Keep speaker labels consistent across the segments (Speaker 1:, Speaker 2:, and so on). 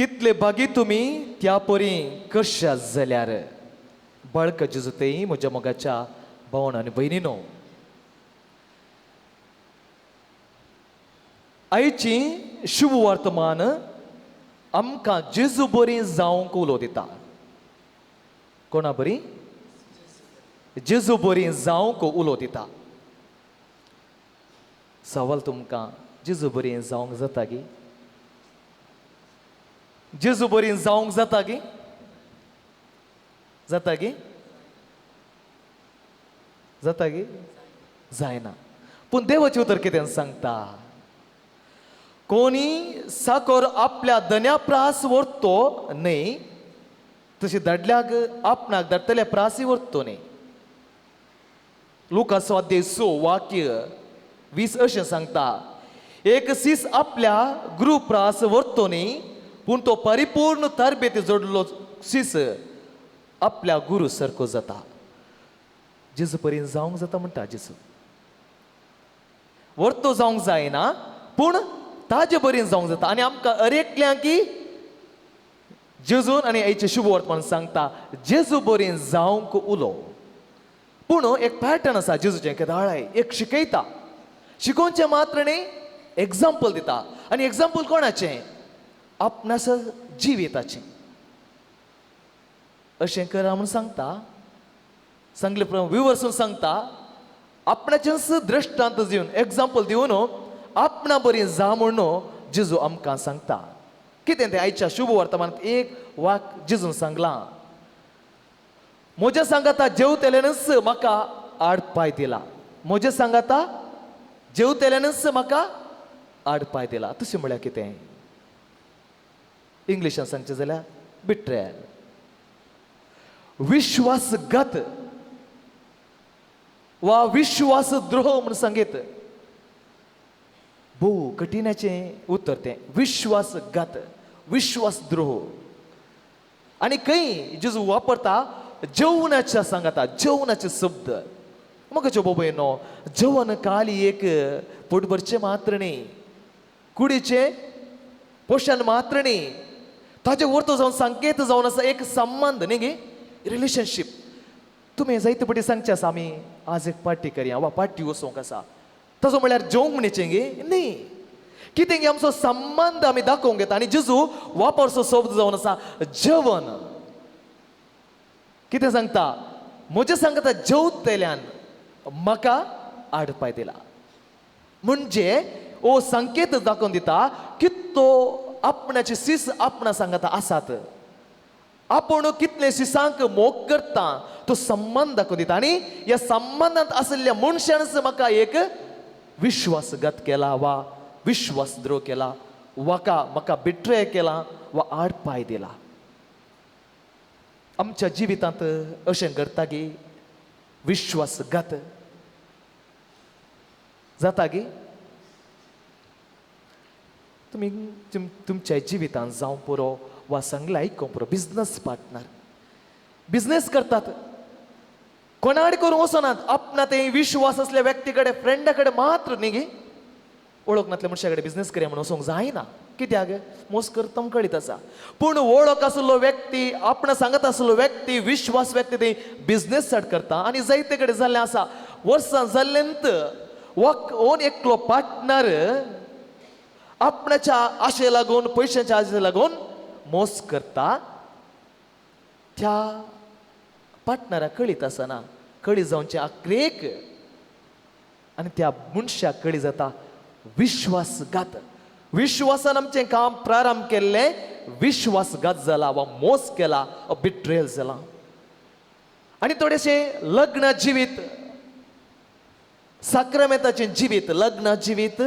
Speaker 1: कितले भागी तुमी त्या परी करशात जाल्यार. बाळका जेजू तेय म्हज्या मोगाच्या भावण आनी भयणीनो, आयची शुभ वर्तमान आमकां जेजू बरी जावंक उलो दिता. कोणा बरी? जेजू बरी जावंक उलो दिता. सवाल तुमकां, जेजू बरी जावंक जाता गी? जेजू बरी जावंक जाता गी? जाता गी? जाता गी? जायना. पूण देवाचें उतर कितें सांगता? कोणी साकर आपल्या दन्या प्रास व्हरतो न्हय, तशी धाडल्याक आपणाक धाडटल्या प्रासी व्हरतो न्हय. लुका स्वाध्याय 6 वाक्य 20 अशें सांगता, एक सीस आपल्या गुरू प्रास व्हरतो न्हय, पूण तो परिपूर्ण तरबेती जोडलो सीस आपल्या गुरू सारको जाता. जेजू परीन जावंक जाता म्हणटा. जेजू व्हरतो जावंक जायना, पूण ताजे बरीन जावंक जाता. आनी आमकां अरेकल्यांक जेजून आनी आयचें शुभ वर्तमान सांगता, जेजू बरीन जावंक उलो. पूण एक पॅटर्न आसा जेजूचें, केदाळाय एक शिकयता, शिकोवचें मात्र न्ही, एग्जाम्पल दिता. आनी एग्जाम्पल कोणाचें? आपणास जिविताचें. अशें करा म्हूण सांगता, सांगले प्रमाण विवर्सून सांगता, आपणाचेंच दृश्टांत दिवन एग्जाम्पल दिवन आपणा बरी जा म्हूण जेजू आमकां सांगता. कितें तें आयच्या शुभ वर्तमानांत एक वाक जेजून सांगलां, म्हज्या सांगाता जेवतल्यानच म्हाका आडपाय दिला. म्हज्या सांगाता जेवतल्यानच म्हाका आडपाय दिला. तशें म्हळ्यार कितें? इंग्लिशान सांगचें जाल्यार बिट्रेयल, विश्वासघात वा विश्वासद्रोह म्हूण सांगीत. भोव कठीणाचें उतर तें, विश्वासघात, विश्वासद्रोह. आनी खंय जेजू वापरता? जेवणाच्या सांगाता, जेवणाचे शब्द. म्हाका बाबा जेवण काली एक पोट भरचें मात्र न्ही, कुडीचें पोशण मात्र न्ही, ताजे वर्तो जावन संकेत जावन आसा एक संबंद न्ही गे, रिलेशनशीप. तुमी जायते पटी सांगचे आसा, आमी आज एक पार्टी करया वा पार्टी वचोंक आसा, तसो म्हळ्यार जेवंक म्हणचें गे न्ही. कितें गे आमचो संबंद आमी दाखोवंक येता. आनी जेजू वापरचो शब्द जावन आसा जेवण. कितें सांगता? म्हजें सांगता जेवतल्यान म्हाका आडपाय दिला. म्हणजे ओ संकेत दाखोवन दिता की तो आपणाची सीस आपणा सांगता आसात, आपूण कितले सिसांक मोग करता तो संबंद दाखोवन दिता. आनी ह्या संबंदांत आशिल्ल्या मनशानच म्हाका एक विश्वासघात केला वा विश्वासद्रोह केला, वाका म्हाका बिट्रे केला वा आडपाय दिला. आमच्या जिवितांत अशें घडटा की विश्वासघात जाता गी? तुमी तुमच्या जिवितांत जावं पुरो वा सांगलें आयकूंक पुरो, बिजनस पार्टनर बिजनेस करतात, कोणाडे करूंक वचनात, आपणा ते विश्वास असल्या व्यक्ती कडेन, फ्रेंडा कडेन मात्र न्ही गे, वळख नातल्या मनशा कडेन बिजनेस करया म्हणून वचूंक जायना. कित्याक? मोस करता कळीत आसा. पूण वळख आसलो व्यक्ती, आपणा सांगत आसलो व्यक्ती, विश्वास व्यक्ती ते बिजनेस स्टार्ट करता. आनी जायते कडेन जाल्लें आसा, वर्सां जाल्लेंत ओन एकलो पार्टनर आपणाच्या आशे लागून, पयशांच्या आशे लागून मोस करता. त्या पार्टनराक कळीत आसना, कळी जावचें आक्रेक आनी त्या मनशाक कळी जाता विश्वासघात. विश्वासान आमचें काम प्रारंभ केल्लें, विश्वासघात जाला वा मोस केला, बिट्रेल जाला. आनी थोडेशें लग्न जिवीत, साक्रमेताचें जिवीत, लग्न जिवीत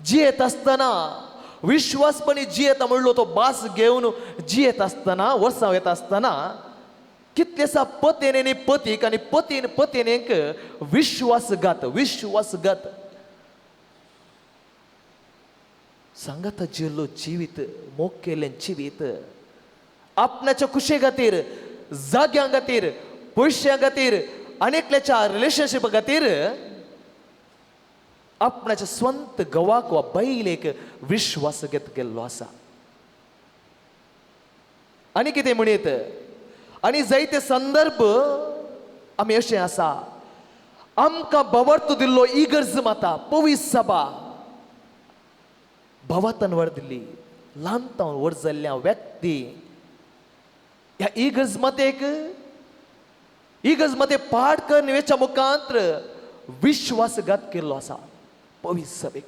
Speaker 1: जियेत आसतना विश्वासपणी जियेता म्हणलो तो बास घेवन जियेत आसतना, वर्सां येता आसतना कितलेसा पतीन आनी पतीक आनी पतीन पतीनेक विश्वासघात, विश्वासघात. सांगाता जिल्लो जिवीत, मोग केल्लें जिवीत आपणाच्या खुशे खातीर, जाग्यां खातीर, पयशां खातीर, आनी एकल्याच्या रिलेशनशिपा खातीर आपणाच्या स्वंत घोवाक वा बायलेक विश्वासघात केल्लो आसा. आनी कितें म्हणयत आनी जायते संदर्भ आमी अशें आसा, आमकां भावार्थ दिल्लो इगर्ज माता पवित्र सभा भावार्थान व्हड दिल्ली ल्हान तावन व्हड जाल्ल्या व्यक्ती ह्या इगर्ज मातेक इगर्ज माते पाड करून वेच्या मुखांत विश्वासघात केल्लो आसा पवित्र सभेक.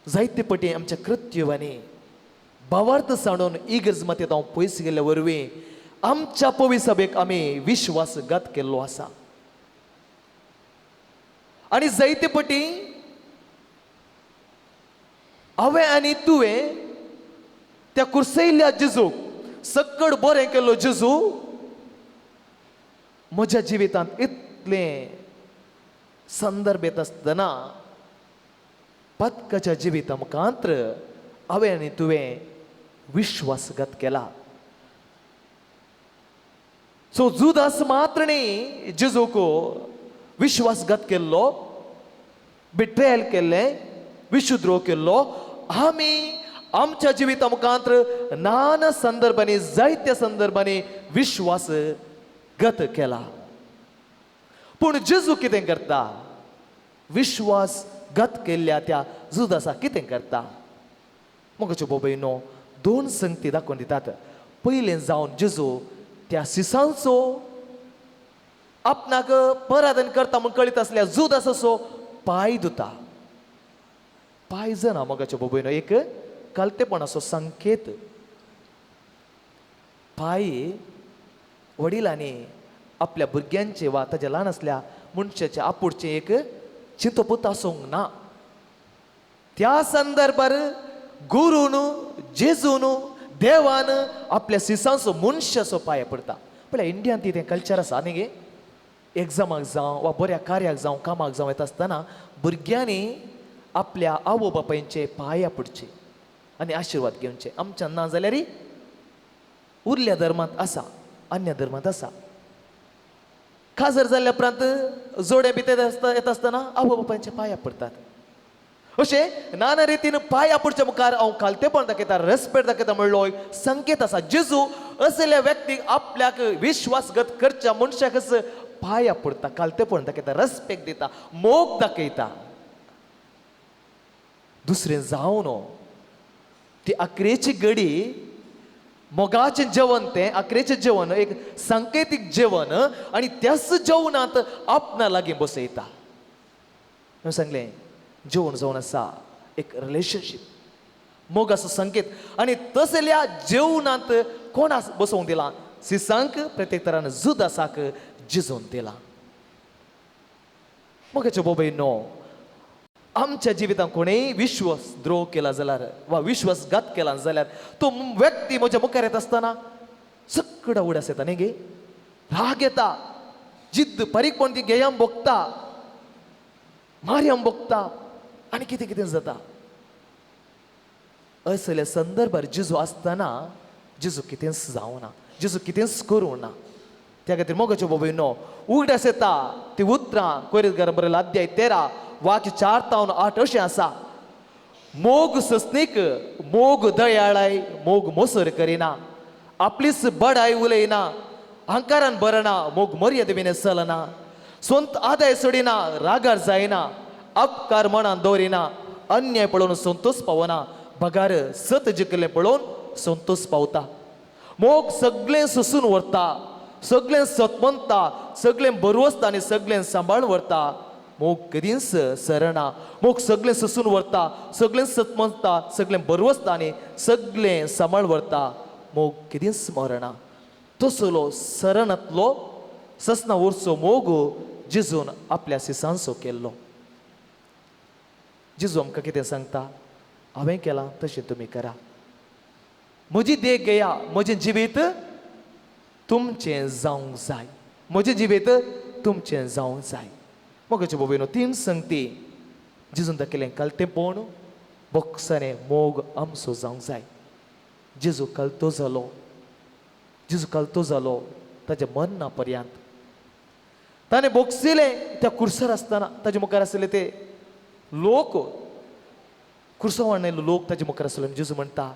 Speaker 1: जायते पटी आमच्या कृत्यांनी भावार्थ सांडून इगर्ज मातेंत हांव पयस गेल्ल्या वरवीं आमच्या पवित्र सभेक आमी विश्वासघात केल्लो आसा. आनी जायते पटी हांवें आनी तुवें त्या कुर्सयल्ल्या जेजूक सक्कड बरें केल्लो जेजू म्हज्या जिवितांत इतलें संदर्भ येत आसतना पत्काच्या जिविता मुखांत हांवें आनी तुवें विश्वासघात केला. सो जुदास मात्र न्ही जेजूक विश्वासघात केल्लो, बिट्रेयल केल्लें, विशुद्रोह केल्लो. आमी आमच्या जिविता मुखांत नाना संदर्भांनी जायत्या संदर्भांनी विश्वासघात केला. पूण जेजू कितें करता? विश्वासघात केल्ल्या त्या जुदासा कितें करता? म्हज्या बाबायनो दोन संगती दाखोवन दितात. पयलें जावन जेजू त्या सिसांचो आपणाक पराधन करता म्हूण कळीत आसल्या जुदासाचो पांय धुता. पांय जाणा मोगाच्या बाबयनो एक कालतेपणाचो संकेत. पांय वडिलांनी आपल्या भुरग्यांचे वा ताच्या ल्हान आसल्या मनशाचे आपुडचें एक चिंतपूत आसूंक ना. त्या संदर्भार गुरून जेजून देवान आपल्या सिसांचो मनशाचो पांय पडटा. पळय इंडियांत तें कल्चर आसा न्ही गे, एग्जामाक जावं वा बऱ्या कार्याक जावं कामाक जावं येता आसतना भुरग्यांनी आपल्या आवय बापायचे पांया पडचे आनी आशिर्वाद घेवचे. आमच्या ना जाल्यार उरल्या धर्मांत आसा, अन्य धर्मांत आसा. खाजर जाल्ल्या उपरांत जोडे भितर येता आसतना आवय बापायचे पांया पडटात. अशें नाना रितीन पांया पडच्या मुखार हांव खालतेपण दाखयता, रेस्पेक्ट दाखयता म्हणलो संकेत आसा. जेजू असल्या व्यक्तीक आपल्याक विश्वासघात करच्या मनशाकच पांया पडटा, खालतेपण दाखयता, रेस्पेक्ट दिता, मोग दाखयता. दुसरें जावन ती अकरेची गडी मोगाचें जेवण, तें अकरेचें जेवण एक सांकेतीक जेवण आनी त्याच जेवणांत आपणा लागीं बसयता. हांवें सांगलें जेवण जावन आसा एक रिलेशनशीप, मोगाचो संकेत. आनी तसल्या जेवणांत कोणाक बसोवंक दिलां? सिसांक, प्रत्येक तरान जुदासाक जिजोवन दिलां. मोगाचे बाबायनो आमच्या जिवितांत कोणेय विश्वासद्रोह केला जाल्यार वा विश्वासघात केला जाल्यार तो व्यक्ती म्हज्या मुखार येता आसतना सकड उडास येता न्ही गे, राग येता, जिद्द बारीकपण ती गेयाम भोगता, मारयाम भोगता आनी कितें कितें जाता. असल्या संदर्भार जेजू आसतना जेजू कितेंच जावना, जेजू कितेंच करूं ना. त्या खातीर मोगाच्यो बाबायनो उगडास येता ती उतरां कोरेतगार बरयला अध्याय 13 वाक्य 4 तावन 8 अशें आसा. मोग सस्नीक, मोग दयाळाय, मोग मोसर करिना, आपलीच बडाय उलयना, अहंकारान भरना, मोग मर्यादे बिन चलना, स्वंत आदाय सोडिना, रागार जायना, अपकार मनान दवरिना, अन्याय पळोवन संतोष पावना, बगार सत जिखलें पळोवन संतोष पावता. मोग सगळें सोसून व्हरता, सगळें सतमनता, सगळें बरवसता आनी सगळें सांबाळून व्हरता. मोग कदींच सरना. मोग सगळें सोसून व्हरता, सगळें सतमनता, सगळें बरवसता आनी सगळें सांबाळ व्हरता. मोग कदींच मरना. तसलो सरनातलो ससना उरचो मोग जेजून आपल्या सिसांचो केल्लो. जेजू आमकां कितें सांगता? हांवें केलां तशें तुमी करा. म्हजी देख घेया, म्हजें जिवीत तुमचें जावंक जाय, म्हजें जिवीत तुमचें जावंक जाय. मोगाचे बाबायनो तीन संगती जेजून दाखयलें. कालतेपण, बोक्साने मोग आमचो जावंक जाय. जेजू कालतो जालो, जेजू कालतो जालो ताच्या मरणा पर्यंत. ताणें बोगसिलें त्या कुर्सार आसतना ताजे मुखार आसले ते लोक, कुर्सां वाडलेले लोक ताजे मुखार आसले. जेजू म्हणटा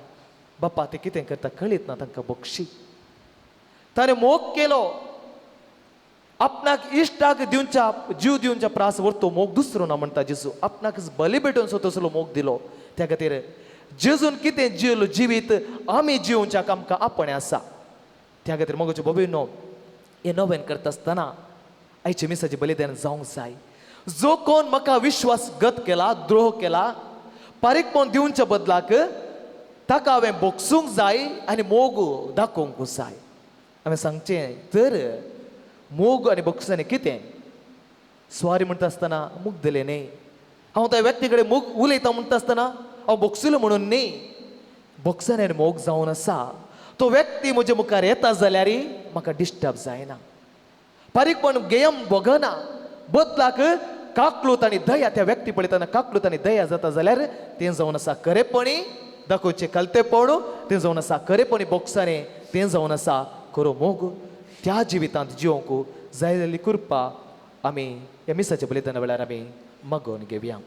Speaker 1: बापा ते कितें करता कळीत ना तांकां बक्षी. ताणें मोग केलो आपणाक इश्टाक दिवच्या जीव दिवच्या प्रास व्हरतो मोग दुसरो ना म्हणटा जेजू. आपणाक बली भेटून सो तसलो मोग दिलो. त्या खातीर जेजून कितें जिवलो जिवीत आमी जिवच्याक आमकां आपणें आसा. त्या खातीर मोगाच्यो भोबीनो हें नवेन करता आसतना आयचे मिसाचें बलिदान जावंक जाय. जो कोण म्हाका विश्वासघात केला द्रोह केला पारीकपण दिवच्या बदलाक ताका हांवें बोगसूंक जाय आनी मोग दाखोवंक जाय. हांवें सांगचें तर मोग आनी बोगसांनी कितें स्वारी म्हणटा आसतना मुगदलें न्ही. हांव त्या व्यक्ती कडेन मोग उलयता म्हणटा आसतना हांव बोगसुलो म्हणून न्ही. बोगसांनी आनी मोग जावन आसा. तो व्यक्ती म्हजे मुखार येता जाल्यार म्हाका डिस्टर्ब जायना. पारीकपण गेयम भोगना. बदलाक काकलूत आनी दया त्या व्यक्ती पळयतना काकलूत आनी दया जाता जाल्यार तें जावन आसा खरेपणी दाखोवचें कलतेपण, तें जावन आसा खरेपणी बोगसाने, तें जावन आसा खरो मोग. त्या जिवितांत जिवंक जाय जाल्ली कृपा आमी ह्या मिसाच्या बलिदाना वेळार आमी मागोवन घेवया.